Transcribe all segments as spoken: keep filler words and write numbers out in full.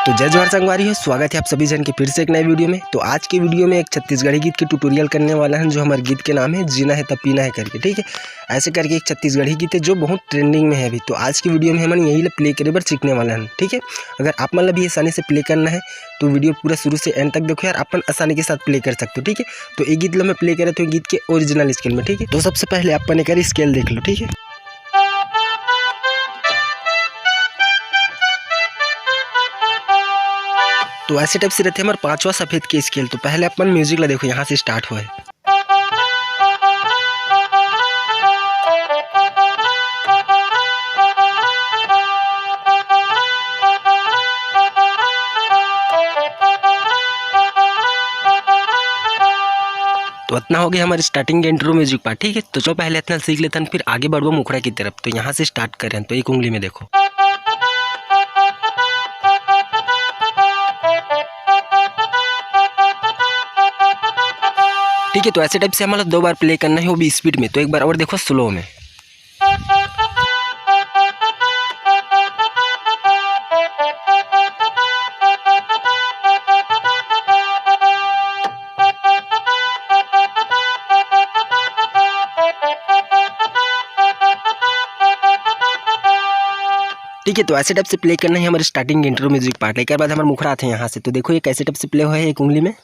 तो जय जोहार संगवारी हो, स्वागत है आप सभी जन के फिर से एक नए वीडियो में। तो आज के वीडियो में एक छत्तीसगढ़ी गीत के ट्यूटोरियल करने वाला है, जो हमारे गीत के नाम है जीना है तब पीना है करके, ठीक है। ऐसे करके एक छत्तीसगढ़ी गीत है जो बहुत ट्रेंडिंग में है अभी। तो आज की वीडियो में हमन यही ला प्ले करे बर सीखने वाला है, ठीक है। अगर आप मन ला भी आसानी से प्ले करना है तो वीडियो पूरा शुरू से एंड तक देखो यार, अपन आसानी के साथ प्ले कर सकते हो, ठीक है। तो ये गीत ला मैं प्ले करे तो गीत के ओरिजिनल स्केल में, ठीक है। तो सबसे पहले अपन एक स्केल देख लो, ठीक है। तो ऐसे टाइप से रहते हमारे पांचवा सफेद के स्केल। तो पहले अपन म्यूजिक ला देखो, यहाँ से स्टार्ट हुआ है। तो इतना हो गया हमारे स्टार्टिंग के इंट्रो म्यूजिक पार्ट, ठीक है। तो चलो पहले इतना सीख लेते हैं, फिर आगे बढ़बो मुखड़ा की तरफ। तो यहाँ से स्टार्ट करें, तो एक उंगली में देखो। ठीक है, तो ऐसे टाइप से हमारा दो बार प्ले करना है, वो भी स्पीड में। तो एक बार और देखो स्लो में। ठीक है, तो ऐसे टाइप से प्ले करना है हमारे स्टार्टिंग इंट्रो म्यूजिक पार्ट। एक बार हमारे मुखड़ा आते हैं यहाँ से, तो देखो ये कैसे टाइप से प्ले हुआ है एक उंगली में।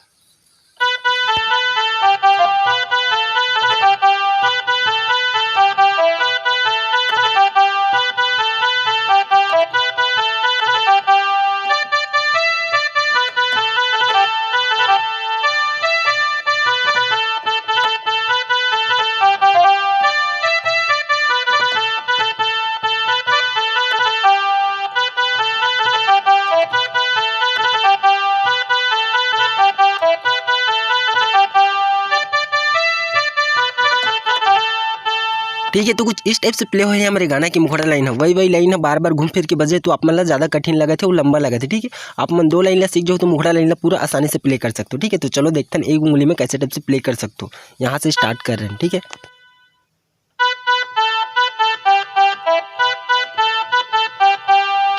ठीक है, तो कुछ इस टाइप से प्ले होए हे हमर गाना के मुखड़ा लाइन ह, वही वही लाइन ह बार बार घूम फिर के बजे, तो आप मन ला ज्यादा कठिन लगत हे, वो लंबा लगत हे। ठीक है, आप मन दो लाइन ला सीख जाओ तो मुखड़ा लाइन ला पूरा आसानी से प्ले कर सकते हो। ठीक है, तो चलो देखते हैं एक उंगली में कैसे टाइप से प्ले कर सकते हो। यहाँ से स्टार्ट कर रहे हैं, ठीक है।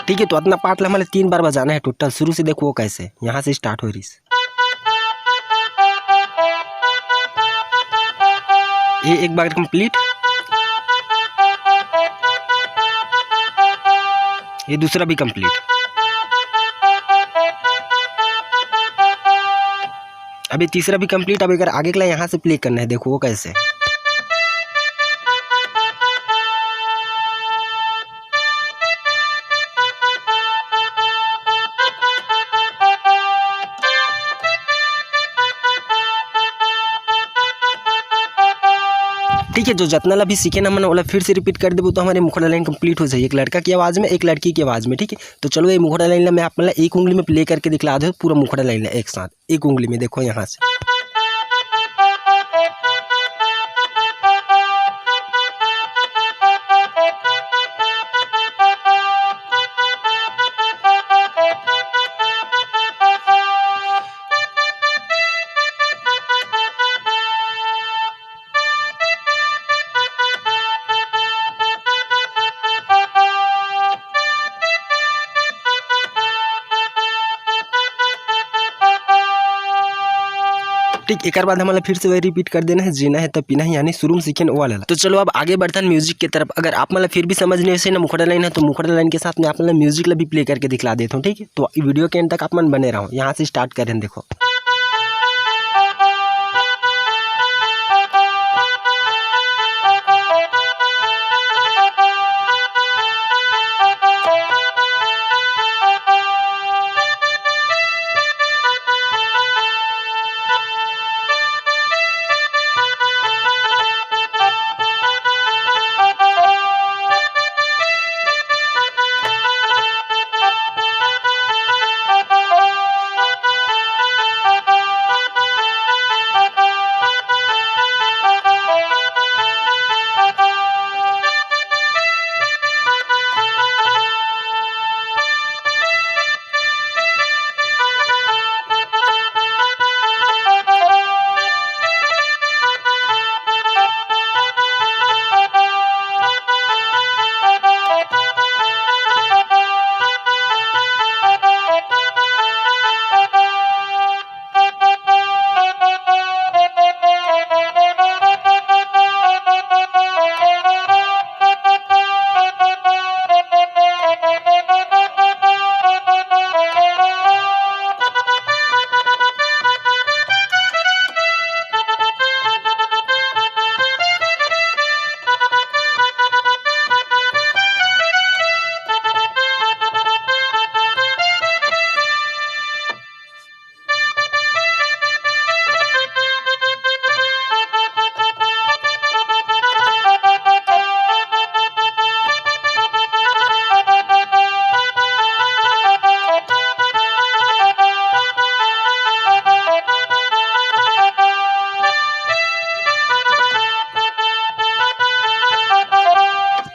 ठीक है, तो इतना पार्ट ला हमारे तीन बार बजाना है टोटल। शुरू से देखो वो कैसे, यहाँ से स्टार्ट हो रही। ये एक बार कंप्लीट, ये दूसरा भी कंप्लीट। अभी तीसरा भी कंप्लीट। अब एक आगे के ला यहाँ से प्ले करना है, देखो वो कैसे। ठीक है, जो जतना ला भी सीखे ना मन, ओला फिर से रिपीट कर देबो तो हमारे मुखड़ा लाइन कंप्लीट हो जाए, एक लड़का की आवाज़ में, एक लड़की की आवाज़ में। ठीक है, तो चलो ये मुखड़ा लाइन ला मैं आप मन ला एक उंगली में प्ले करके दिखला दो, पूरा मुखड़ा लाइन ला एक साथ, एक उंगली में देखो यहाँ से। ठीक, एकर बाद हमन ला फिर से वही रिपीट कर देना है, जीना है तब पीना है, यानी शुरू में सीखे न वो वाला। तो चलो अब आगे बढ़थन म्यूजिक के तरफ। अगर आप मन ला फिर भी समझ नहीं वैसे ना मुखड़ा लाइन है, तो मुखड़ा लाइन के साथ में आप मन ला म्यूजिक ला भी प्ले करके दिखला देता हूँ, ठीक है। तो वीडियो के एंड तक आप मन बने रहो। यहाँ से स्टार्ट करें, देखो।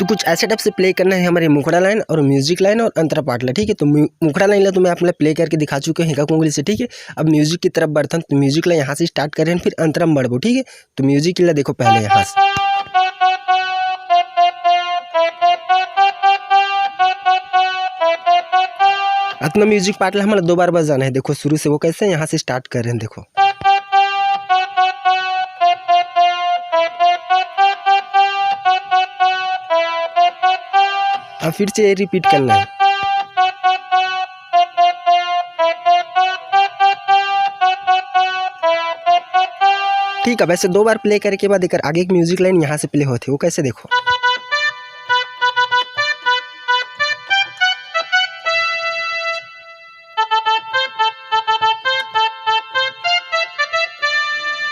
तो कुछ ऐसे टाइप से प्ले करना है हमारे मुखड़ा लाइन और म्यूजिक लाइन और अंतरा पार्ट ला, ठीक है। तो मु-, मुखड़ा लाइन ला तो मैं आप मन ला प्ले करके दिखा चुके हूँ एक उंगली से, ठीक है। अब म्यूजिक की तरफ बढ़थन, तो म्यूजिक ला यहाँ से स्टार्ट करें, फिर अंतरा में बढ़बो, ठीक है। तो म्यूजिक ला देखो पहले यहाँ से। अतना म्यूजिक पार्ट ला हमला दो बार बजाना है। देखो शुरू से वो कैसे यहाँ से स्टार्ट कर रहे हैं, देखो। अब फिर से रिपीट करना है। ठीक है, वैसे दो बार प्ले करे के बाद एकर आगे एक म्यूजिक लाइन यहाँ से प्ले होथे, वो कैसे देखो।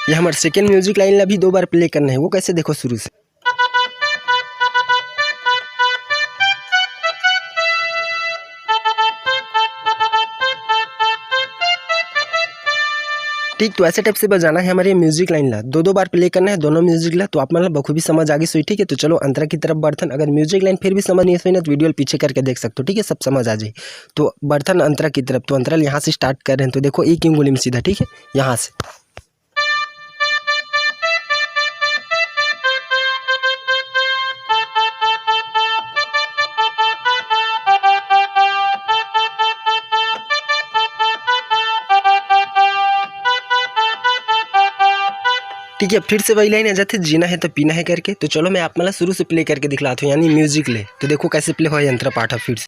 ये हमर सेकेंड म्यूजिक लाइन ला भी दो बार प्ले करना है, वो कैसे देखो शुरू से। ठीक, तो ऐसे टाइप से बजाना है हमारे म्यूजिक लाइन ला, दो दो बार प्ले करना है दोनों म्यूजिक ला। तो आप मन ला बखूबी समझ आ गई सोई, ठीक है। तो चलो अंतरा की तरफ बढ़थन। अगर म्यूजिक लाइन फिर भी समझ नहीं सोई ना, तो वीडियो ला पीछे करके देख सकते हो, ठीक है, सब समझ आ जाए। तो बढ़थन अंतरा की तरफ। तो अंतरा ला यहाँ से स्टार्ट कर रहे हैं, तो देखो एक ही उंगली में सीधा, ठीक है, यहाँ से। ठीक है, फिर से वही लाइन आ जाथे, जीना है तो पीना है करके। तो चलो मैं आप मन ला शुरू से प्ले करके दिखलाता हूँ, यानी म्यूजिक ले। तो देखो कैसे प्ले होय अंतरा पाठ फिर से।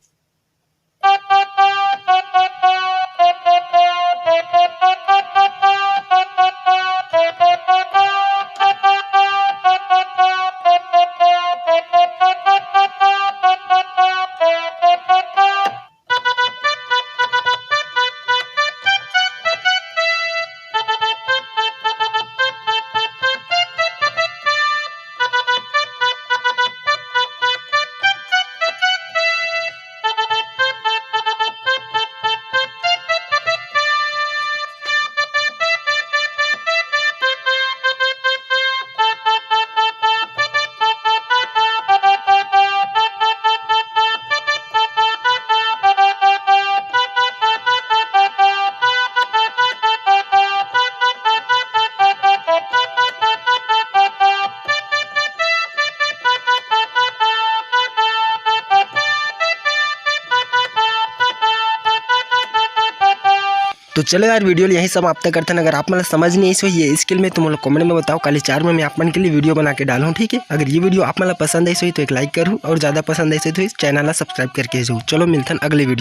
तो चलो यार, वीडियो यही समाप्त करथन। अगर आप मन ला समझ नहीं आइस होही ये स्केल में, तो मोला कमेंट में बताओ, काली चार में मैं आप मन के लिए वीडियो बना के डालूँ, ठीक है। अगर ये वीडियो आप मन ला पसंद आइस होही तो एक लाइक करूँ, और ज़्यादा पसंद आइस होही तो इस चैनल ला सब्सक्राइब करके जाओ। चलो मिलथन अगले वीडियो।